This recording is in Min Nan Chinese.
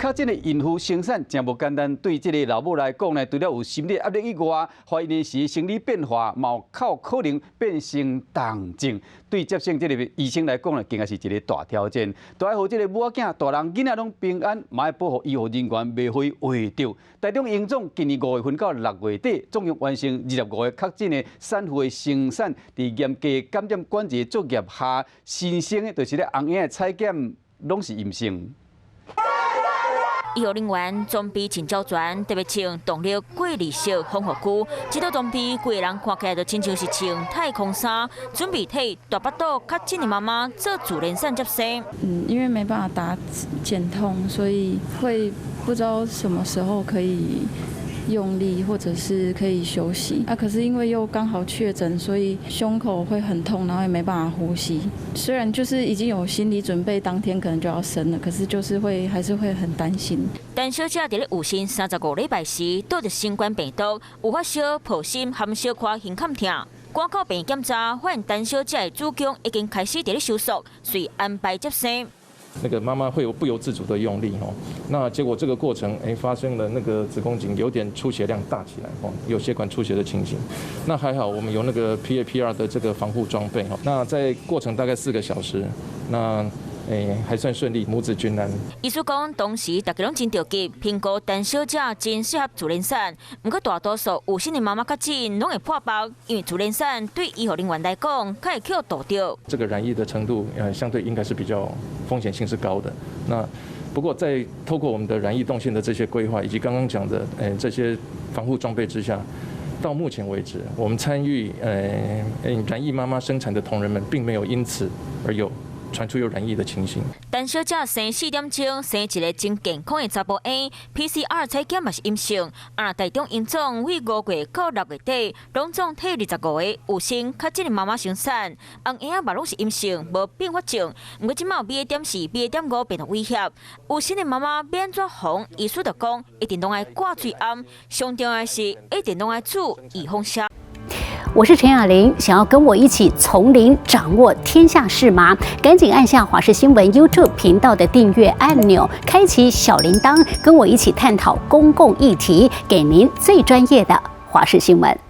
確診的孕婦生產誠無簡單，對這个老母來講呢，除了有心理壓力以外，懷孕時生理變化嘛有較可能變成重症。對接生這个醫生來講呢，更加是一个大挑戰。都愛予這个母仔囝、大人、囡仔攏平安，嘛愛保護醫護人員袂予伊患著。台中榮總今年5月份到6月底，總共完成25个確診的產婦的生產，佇嚴格感染管制作業下，新生的就是咧紅嬰的採檢攏是陰性。醫護人員裝備真周全，特別穿動力過濾式防護具。這套裝備，規个人看起來就親像是穿太空衫，準備替大腹肚確診的媽媽做自然產接生。因為沒辦法打減痛，所以會不知道什麼時候可以用力，或者是可以休息。啊，可是因為又剛好確診，所以胸口會很痛，然後也沒辦法呼吸。雖然就是已經有心理準備，當天可能就要生了，可是就是會還是會很擔心。陳小姐佇咧有孕35禮拜時，著著新冠病毒，有發燒、破心含小可胸坎疼。趕到病院檢查，發現陳小姐的子宮已經開始佇咧收縮，遂安排接生。那個媽媽會有不由自主的用力哦，那結果這個過程，發生了那個子宮頸有點出血量大起來哦，有血管出血的情形。那還好，我們有那個 PAPR 的這個防護裝備哦。那在過程大概4個小時，那還算順利，母子均安。醫師講，當時大家攏真著急，評估陳小姐真適合自然產。毋過大多數有身的媽媽確診攏會破腹，因為自然產對醫護人員來講，較會去度著。這個染疫的程度，相對應該是比較風險性是高的。那不過在透過我們的染疫動線的這些規劃，以及剛剛講的，這些防護裝備之下，到目前為止，我們參與，染疫媽媽生產的同仁們，並沒有因此而有傳出有染疫的情形。陳小姐生4點鐘，生一个真健康的查埔嬰，PCR 採檢嘛是陰性。啊，台中榮總對5月到6月底，攏總替25个有身確診的媽媽生產，紅嬰仔嘛攏是陰性，無併發症。毋過這馬BA.4、BA.5病毒威脅，有身的媽媽欲按怎防？醫師就講，一定攏愛掛喙罨，上重要的是一定攏愛注預防射。我是陳雅玲，想要跟我一起從零掌握天下事嗎？趕緊按下華視新聞 YouTube 頻道的訂閱按鈕，開啟小鈴鐺，跟我一起探討公共議題，給您最專業的華視新聞。